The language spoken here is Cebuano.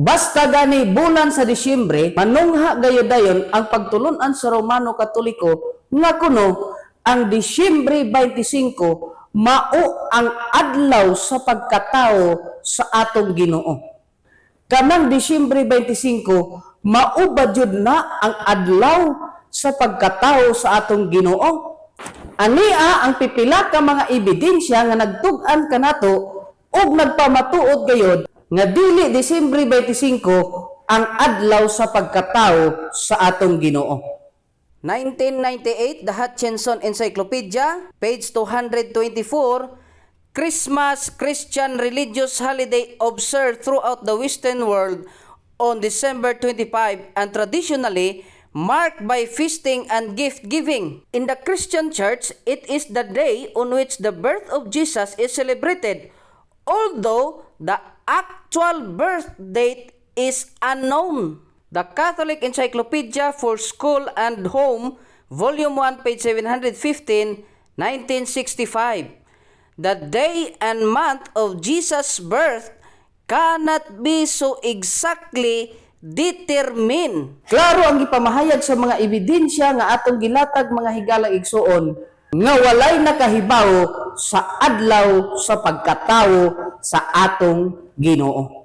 Basta gani bulan sa Disyembre, manungha gayud dayon ang pagtulunan sa Romano Katoliko nga kuno ang Disyembre 25 mao ang adlaw sa pagkatao sa atong Ginoo. Kanang Disyembre 25, mao ba jud na ang adlaw sa pagkatao sa atong Ginoo? Ania ang pipila ka mga ebidensya nga nagtug-an kanato ug nagpamatuod gayod nga dili Disyembre 25 ang adlaw sa pagkatao sa atong Ginoo. 1998, The Hutchinson Encyclopedia, page 224, Christmas, Christian religious holiday observed throughout the Western world on December 25 and traditionally marked by feasting and gift giving. In the Christian Church, it is the day on which the birth of Jesus is celebrated, although the actual birth date is unknown. The Catholic Encyclopedia for School and Home, Volume 1, page 715, 1965. The day and month of Jesus' birth cannot be so exactly determined. Klaro ang gipamahayag sa mga ebidensya nga atong gilatag, mga higalang igsuon, nga walay nakahibaw sa adlaw sa pagkatawo sa atong Ginoo.